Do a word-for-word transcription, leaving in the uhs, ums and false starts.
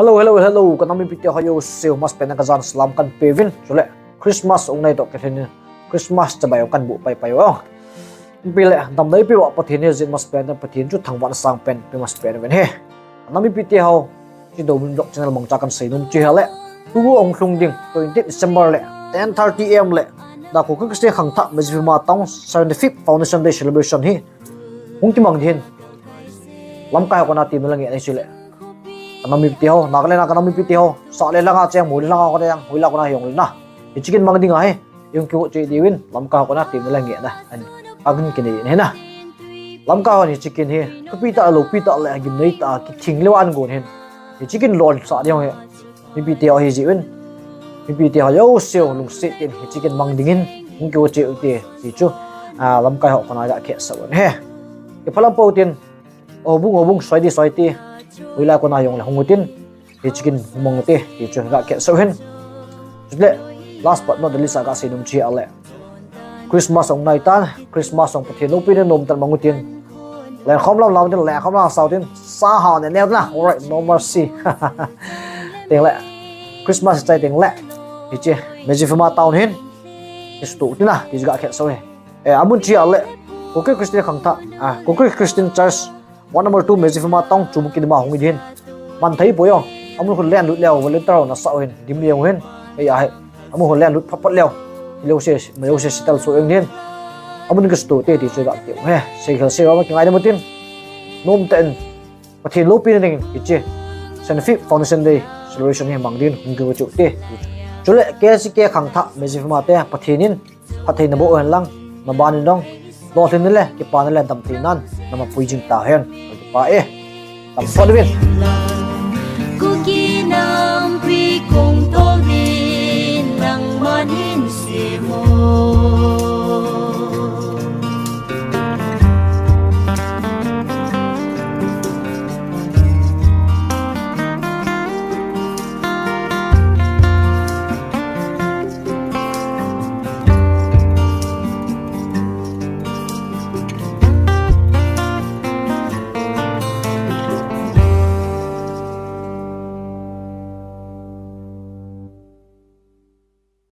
Hello, hello, hello, ka nam mipite ho jouse, masapen a ka jan salam kahin peuvin, chule Christmas ong nai toh kilhonin Christmas chibai ong kahin buh paipai uve. Ipi le, damna eipeu a Pathen hi jin masapen a, Pathen chu thangvahna sangpen pe masapen uvin ahi. Ka nam mipite ho, hiche Domin Vlog channel mangcha kahin seinom chu ahile, tu ong lhung ding twenty December le ten thirty A M le, Kuki Christian Khangthah Medziphema Town seventy-fifth Foundation Day celebration hi hung kimang ding ahin. Lamkai ho kona temna la ngehna hichu le, ka nam mipite ho, Nagaland a ka nam mipite ho, sah le lhanga cheng, mol le lhanga kona cheng, hoilai a kona hijong le na, hiche kin mang ding ahi. Hung kivoh cheh diuvin, lamkai ho kona temna la ngehna ahin, ahin kinei ahi na. Lamkai hon hiche kin hi thupi tah, loupi tah le gimnei tah a kithing leuva ahin gon ahin. Hiche kin lonsah ding hi mipite ho ahi jeh uvin, mipite ho jouse lungset tah in hiche kin mang dingin hung kivoh cheh ute ti chu, a, lamkai ho kona iga khetsah u ahi. Kiphalam pou tin, houbung houbung, soite soite, hoilai a kona hijong le hung utin, hiche kin hung mang ute ti chu iga khetsah u ahin. Chule, last but not the least a kaseinom chu ahile, Christmas ong nai tan, Christmas ong Pathen loupina nomtah in mang utin, lengkhom lam lam utin, lengkhom lam sa utin, sa hao ne neo utin, alright, no mercy. Tengle, Christmas chai tengle, hiche Medziphema Town hin kisuto utin a ti chu iga khetsah u ahi. E, amun chu ahile, Kuki Christian Khangthah, a, Kuki Christian Church, Ward number two, Medziphema Town, Chumukedima hung hi ding ahin. Man thei poi o. Amun khu len lut leu, volunteer ho nasah u ahin, dim leu ahin. Ei ahi. Amun khu len lut phat phat leu, hilou se, hilou se settle soh jeng ding ahin. Amun kisuto ute ti chu iga ti u ahi. Seikhel seiva ma kingai ding utin, nomtah in Pathen loupina dingin hiche seventy-fifth Foundation Day celebration hi mang dingin hung kivoh cheh ute. Chule K C K Khangthah Medziphema te, Pathen in phatthei naboh u hen lang, naban in jong lolhinna le kipana le damtheinan nama pui jing tahen. Kakipah e. Damsot uvin.